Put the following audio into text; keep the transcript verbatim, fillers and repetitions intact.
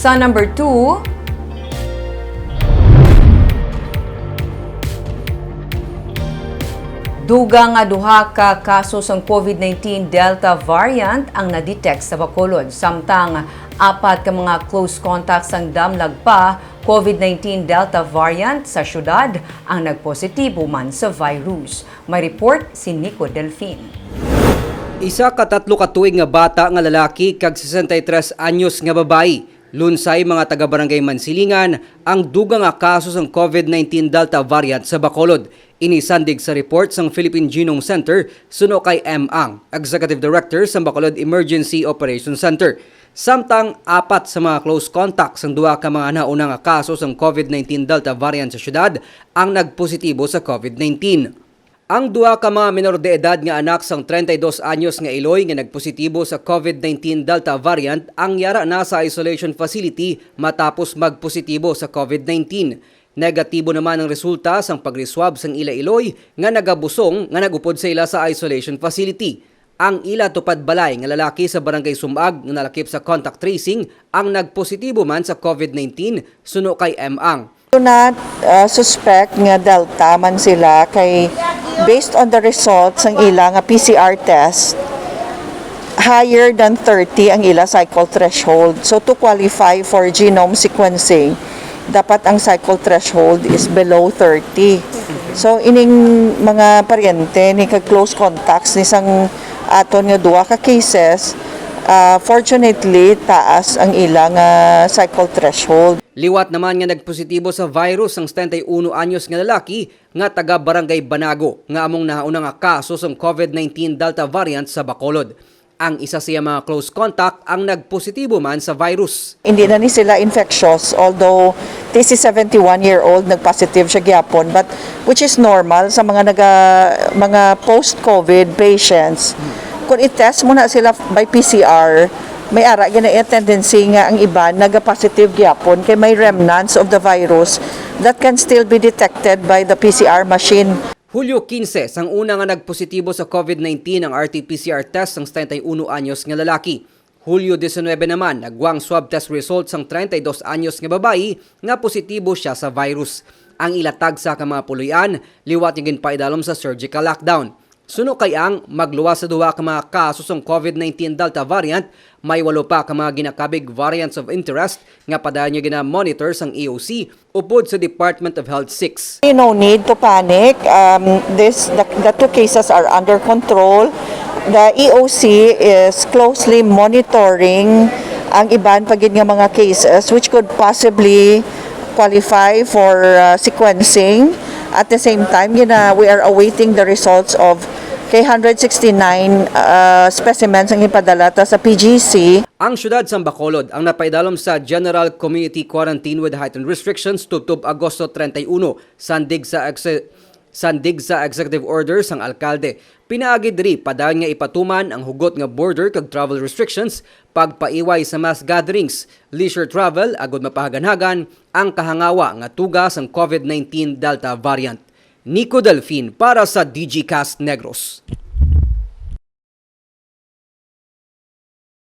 Sa number two, dugang nga duha ka kaso sang COVID nineteen Delta variant ang na-detect sa Bacolod, samtang apat ka mga close contacts sang damlag pa COVID nineteen Delta variant sa syudad ang nagpositibo man sa virus. May report si Nico Delfin. Isa ka tatlo ka tuig nga bata nga lalaki kag sesenta y tres anyos nga babayi lunsay mga taga-Barangay Mansilingan ang dugang nga kaso sang COVID nineteen Delta variant sa Bacolod. Ini sandig sa report sang Philippine Genome Center suno kay M. Ang, Executive Director sang Bacolod Emergency Operations Center. Samtang apat sa mga close contacts sang duha ka mga nauna nga kaso sang COVID nineteen Delta variant sa syudad ang nagpositibo sa COVID nineteen. Ang duha ka mga menor de edad nga anak sang treinta y dos anyos nga iloy nga nagpositibo sa COVID nineteen Delta variant ang yara na sa isolation facility matapos magpositibo sa COVID nineteen. Negatibo naman ang resulta sang pagre-swab sang ila iloy nga nagabusong nga nag-upod sa ila sa isolation facility. Ang ila tupad balay nga lalaki sa Barangay Sumag nga nalakip sa contact tracing ang nagpositibo man sa COVID nineteen, suno kay M. Ang. Do not, uh, suspect nga Delta man sila kay based on the results sang ila nga P C R test, higher than thirty ang ila cycle threshold. So to qualify for genome sequencing, dapat ang cycle threshold is below thirty. So ining mga paryente ni kag close contacts ni sang aton nga duha ka cases, ah, fortunately taas ang ila nga cycle threshold. Liwat naman nga nagpositibo sa virus ang setenta y uno anyos nga lalaki nga taga Barangay Banago nga among nahauna nga kaso sang COVID nineteen Delta variant sa Bacolod. Ang isa sa iya mga close contact ang nagpositibo man sa virus. Hindi na ni sila infectious, although this is seventy-one year old, nagpositive siya gyapon, but which is normal sa mga naga, mga post-COVID patients. Kung i-test mo na sila by P C R, may ara gina iya tendency nga ang iban nagapositive gyapon kay may remnants of the virus that can still be detected by the P C R machine. Hulyo quince, sang una nga nagpositibo sa COVID nineteen ang R T P C R test sang setenta y uno anyos nga lalaki. Hulyo diecinuebe naman, nagwa ang swab test result sang treinta y dos anyos nga babayi nga positibo siya sa virus. Ang ila tagsa ka mga puloy-an liwat nga ginpaidalom sa surgical lockdown. Suno kay Ang, magluwas sa duha ka mga kaso sang COVID nineteen Delta variant, may walo pa ka mga ginakabig variants of interest nga padayon nga gina-monitor sang E O C upod sa Department of Health six. No need to panic. Um, this, the, the two cases are under control. The E O C is closely monitoring ang iban pa gid nga mga cases which could possibly qualify for, uh, sequencing. At the same time, gina, we are awaiting the results of kay hundred sixty-nine, uh, specimens ang ipadala ta sa P G C. Ang siyudad sang Bacolod ang napaidalom sa General Community Quarantine with Heightened Restrictions tubtob Agosto treinta y uno, sandig sa exe-, sandig sa executive order sang alkalde. Pinaagi diri, padayon nga ipatuman ang hugot nga border kag travel restrictions, pagpaiway sa mass gatherings, leisure travel, agud mapahaganhagan ang kahangawa nga tuga sang COVID nineteen Delta variant. Nico Delfin para sa Digicast Negros.